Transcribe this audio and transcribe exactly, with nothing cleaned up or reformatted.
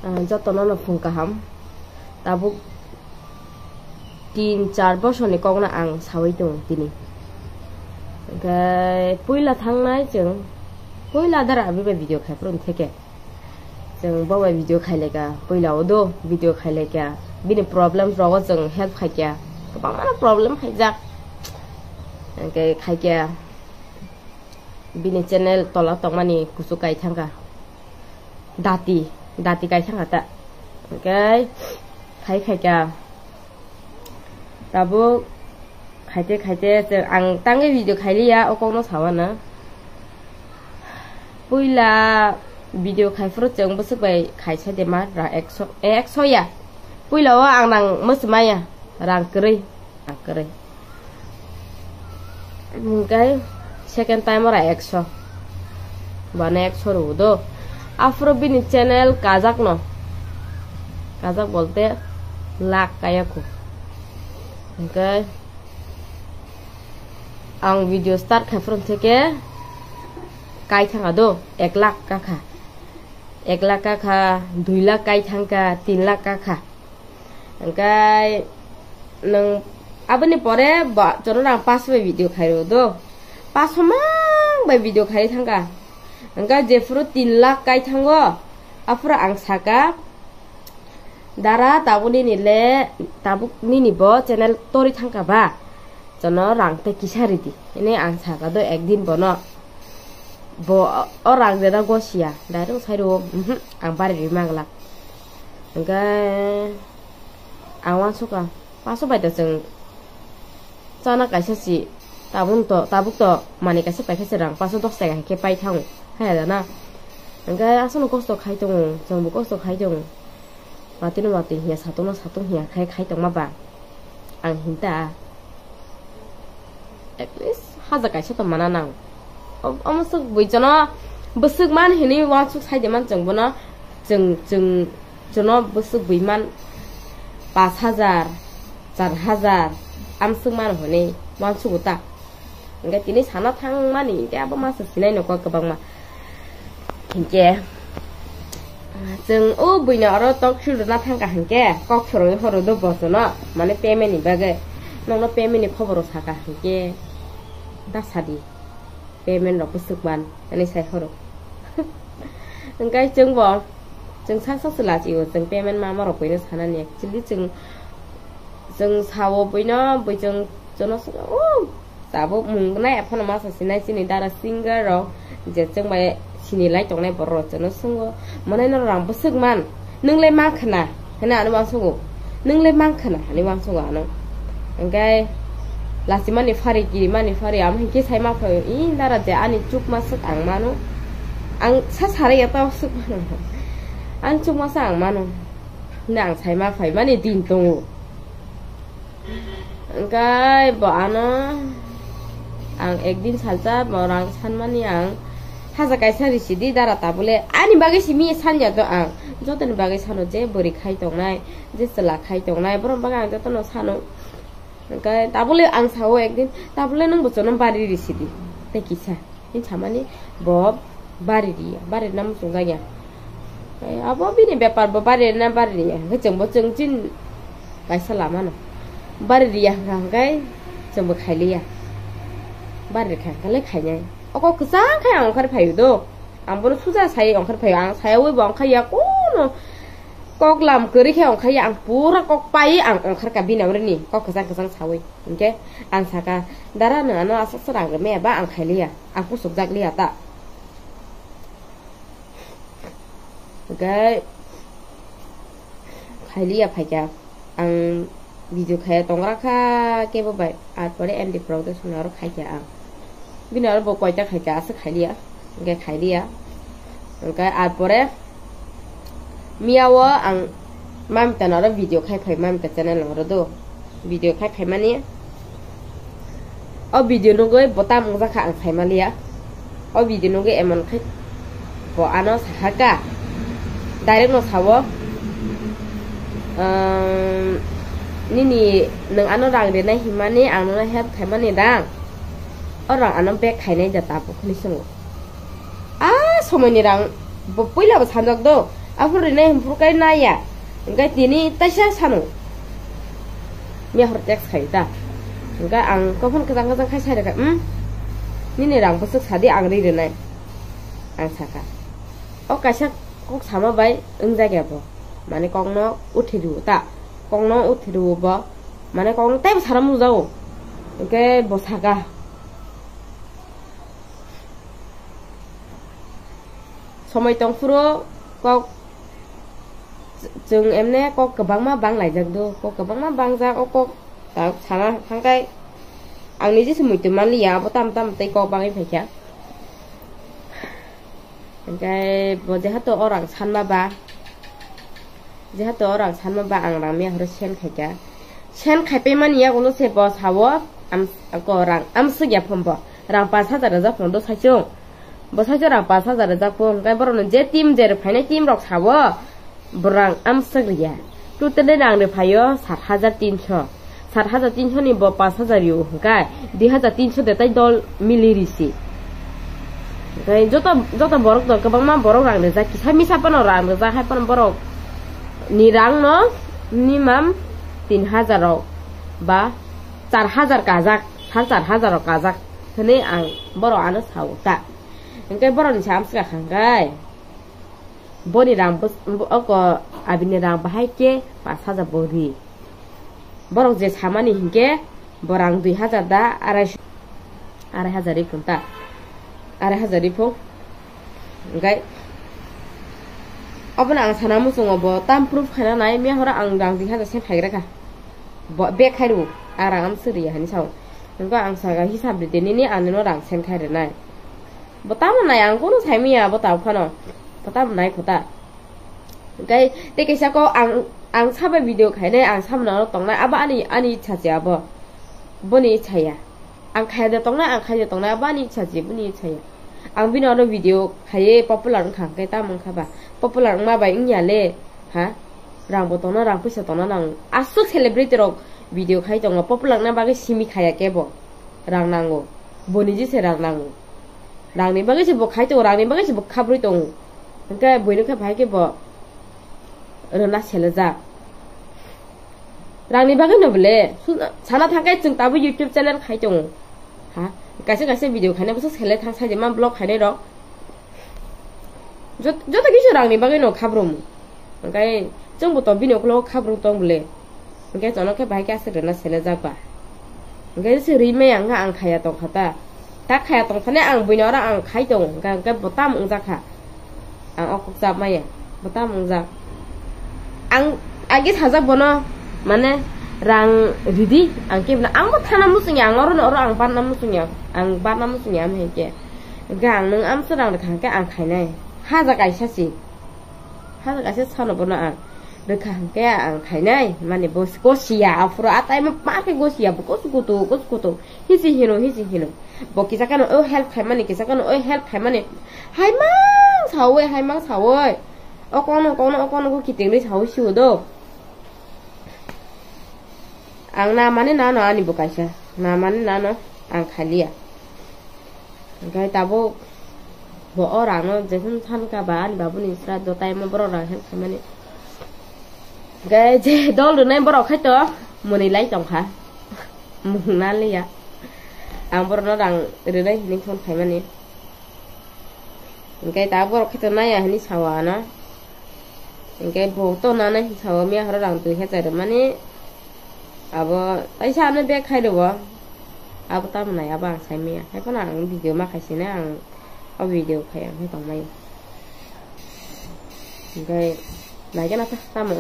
Ah, jotono no phung kaham. Tabuk tin char bosorni kokno ang sawi tongo tini. Hwnkhe puila thangnai chwng, puila dara abi bai video khai phuru theke. Chwng bo bai video khai laika, puila o do video khai laika. Bini problem rogo chwng help khai kya. Kwbangma problem khaijak. Hwnkhe khai kya. Bini channel tola tongmani kuchuk kai thangkha. Dati, dati kai thangkha ta. Hwnkhe khai khai kha. Tabuk khaite khaite chwng ang tangwi video khailiya, o kokno sawana. Puila video khai phuru chwng bwswk bai khaisa de ma ra ekso, eh, ekso ya. Puila o ang nang mwswmaya, rang kwrwi, rang kwrwi. Hwnkhe second time ora ekso. Bana ekso rw do. Aphuru bini channel kajak no. Kajak bolte lakh kaya ko. Hwnkhe ang video start khai phuru theke kai thangkha do, ek lakh kakha. Ek lakh kakha, dui lakh kai thangkha, tin lakh kakha. Hwnkhe nwng aboni pore bo chwng rang paso bai video khairw do. Paso mang bai video khai thangkha. Hwnkhe jephuru tin lakh kai thango, aphuru ang saka, "Dara, tabuk nini le, tabuk nini bo channel tori thangkha ba? Chwngno rang tei kisa ridi," hwnwi ang saka do ekdin bono. Bo o rang reda gosiya, direct sai rwo, "Mhm, ang bari rwi manglak." Hwnkhe ang uansukha, paso bai to chwng chana kaisa si, tabuk to, tabuk to mani kaisa paikha se rang paso dos taka hai khe pai thango, haya da na? Hwnkhe aswkno kosto khai tongo, chwngbo kosto khai tongo. Watwino watwi hiya, satungno satung hiya khai khai tongma ba ang hinta. At least haja kaisa to mana nang. O-, omo swk bui jono bwswk man hinwi uansuk sai de man chwng bono, chwng, chwng, jono bwswk bui man pash hajar, char hajar, amswk man hinwi uansugo ta. Hwnkhe tini sana thangmani hwnkhe abo masa sinai nokha kwbangma. Hinkhe chwng o buino oro talk show rwna thangkha hinkhe kok phwrwngwi horo do bosono, mane payment ni bagwi. Nokno payment ni khobor rok sakha hinkhe da sadi, payment rok bwswk man ani sai horo. Hwnkhe chwngbo chwng sak sak se lachi o, chwng payment ma ma rok buino sanani actually chwng, chwng sao buino bui chwng jono swngo o. Tabuk mung nai aphano masa sinai chini dara singer rok je chwng bai sini lai tongnai borok rok chwngno swngo, "Mwnai norok rang bwswk man, nwng le man khwna?" hwnwi ano uansukgo, "Nwng le man khwna?" hwnwi uansukgo ano. Hwnkhe lachimani phari kirimani phari amo hinkhe sai ma phaio, "I dara je ani chukma swk ang mano, ang sa sarai ya tao swk mano, ani chukma swk ang mano," hwnwi ang sai ma phaimani din tongo. Hwnkhe bo ano ang ekdin salsa bo rang sanmani ang haja kaisa risidi dara tabule ani bagwi simi sanya do ang jotoni bagwi sano je bwrwi khai tongnai je chwla khai tongnai borok bagwi ang jotono sano hwnkhe tabule ang sao ekdin tabule nwng bochono bari risidi tei kisa. Hini samani bo bari riya, bari rina muchungjak ya. Eh, abo bini bepar bo bari rina bari riya. Hwnkhe chwngbo chwng chin kaisa lama no. Bari riya hwnkha hwnkhe chwngbo khailiya. Bari rikha hwnkhe le khainai. Oko kwchang khai ang ongkhar phaio do. Ang bono suja sai ongkhar phaio. Ang sayawi bo ongkhar ya kono kok lam kwrwi khe ongkhar ya. Ang pura kok pai ang ongkhar ka bini amrwini. Kok kwchang kwchang sawi. Hwnkhe ang saka, "Dara, nwng ano aswk swrang rwmaya ba ang khailiya, ang puchukjak liya ta." Hwnkhe khailiya phaikha, ang video khaya tongra kha kebo bai, ar pore N D Production aro khaikha ang. Bini aro bo koita khaikha, aswk khailiya. Hwnkhe khailiya. Hwnkhe ar pore miya o ang mamita no oro video khai phai, mamita channel no oro do video khai phaimani. O video nugwi bo tam wngjakha ang phaimaliya. O video nugwi emon khai bo ano sahaka, direct no sao, "Umm, nini nwng ano rang rinai himani ang nono help khaimani dang? O rang ano back khainai da tabuk," hwnwi swngo. A somoini rang bo puila bo sanjak do, Aphuru rinai hwnphuru kai naiya. Hwnkhe tini taisa sano. Mia hor text khai ta. Hwnkhe ang kophon kwchang kwchang khai sai rwkha, "Hmm? Nini rang bwswk sadi ang ri rwnai." Ang sakha. O kaisa kok sama bai wngjakya bo. Mane kokno uthi rw ta. Kokno uthi rw bo. Mane kokno teibo sana mung jago. Hwnkhe bo sakha. Somoi tongphuru kok chwng emne kok kwbangma bang laijak do, kok kwbangma bangjak, o kok ta sana thangkai ang niji se muitu manliya, abo tam tam tei kok bangwi phaikha. Hwnkhe bo jehato orang sanma ba, Jehato orang sanma ba ang rang mia horo send khaikha. Send khaipai mani yagulo se bo sao, am, ko rang amswk ya phon bo. Rang pash hajar rwjak phon do saichung. Bo saichung rang pash hajar rwjak phon, hwnkhe borokno je team je phainai team rok sao, bo rang amswk riya. Totally rang rw phaio sat hajar tinso. Sat hajar tinso ni bo pash hajar rio hwnkhe dui hajar tinso de tai dol mili risi. Hwnkhe joto, joto borok to kwbangma borok rang rijak, kisa misa phano rang rijak, hai phano borok ni rang no minimum tin hajar rok ba char hajar kajak, sar char hajar rok kajak hwnwi ang borok ano sao ta. Hwnkhe borok ni sa amswk kha hwnkhe boni rang bws-, oko abini rang bahai khe pash hajar bo ri. Borok je samani hinkhe bo rang dui hajar da arai, arai hajar ri phung ta, arai hajar ri phung. Hwnkhe obono ang sana muchungo bo tam proof khaina nai, mia horo ang rang dui hajar se phaigra kha. Bo bag khai rw, a rang amswk riya hinwi sao. Hwnkhe ang sakha hisab ride nini, ang nino rang send khai rwnai. Bo tamo nai ang kono saimanya bo tamo phano. Bo tamo nai kho ta. Hwnkhe tei kaisa kok ang, ang sabo video khainai, ang sabono tongnai, abo ani, ani ichha se abo. Boni ichha ya. Ang khaiya de tongnai, ang khaiya de tongnai, abo ani ichha se, boni ichha ya. Ang bini oro video khaiwi popular wngkha, hwnkhe tamo wngkha ba? Popular wngma bai wngya le, ha? Rang bo tongna, rang puisa tongna nango. Aswk celebrity rok video khai tongo, popular wngna bagwi simi khaiya kebo. Rang nango. Boni jese rang nango. Rangni bagwi se bo khai tongo, rangni bagwi se bo khabrwi tongo. Hwnkhe buino khe bahai khe bo rwna selejak. Rangni bagwi no bole. Sana thangkhe chwng tabuk YouTube channel khai tongo. Ha? Kaisa kaisa video khaina bwsa sele thang sai de ma vlog khainai rok. Jot-, joto kisu rangni bagwi no khabrum. Hwnkhe chwngbo to bini ukologo khabrung tong bole. Hwnkhe jono khe bahai khe aswk rwna selejak ba. Hwnkhe se rimaya wngkha ang khaiya tongkha ta. Ta khaiya tongthani ang buino oro ang khai tongo. Hwnkhe, hwnkhe bo tamo wngjakha. Ang o kok chap maya. Bo tamo wngjak. Ang age sajak bono, mane, rang ridi, ang khe bono, ang bo thana muchungya, ang oro oro ang barna muchungya, ang barna muchungya, am hai khe. Hwnkhe ang nwng amsa rang rwkha hwnkhe ang khainai. Haja kaisa si. Haja kaisa sano bono ang rwkha hwnkhe ang khainai. Mani bo, bo siya, aphuru a time ma khe go siya, bo kusu kutu, kusu kutu. Hisi hino, hisi hino. Bo kisa kano o help khaimani, kisa kano o help khaimani. Haimang sawi, haimang sawi. O kono, kono, o kono go kitingri sawi siyo do. Ang na mani nano ani bo kaisa. Na mani nano ang khaliya. Hwnkhe tabuk bo o rangno jeswng thanka ba ani babuni sra do time o borok rang help khaimani. Hwnkhe je dol rwnai borok khai to mwnwi lai tongkha. Mung na liya. Ang borokno rang rwnai hinwi phone khaimani. Hwnkhe tabuk borok khai to naiya hinwi sawa ano. Hwnkhe bo to nanai hinwi sawa miya horo rang twi hecha rwmani. Abo taisa ano bag khai rwo. Abo tamo nai abo ang sai maya. Hai phano ang video ma khai sini ang o video khai ang khai tong maya. Hwnkhe nai gana ta tamo.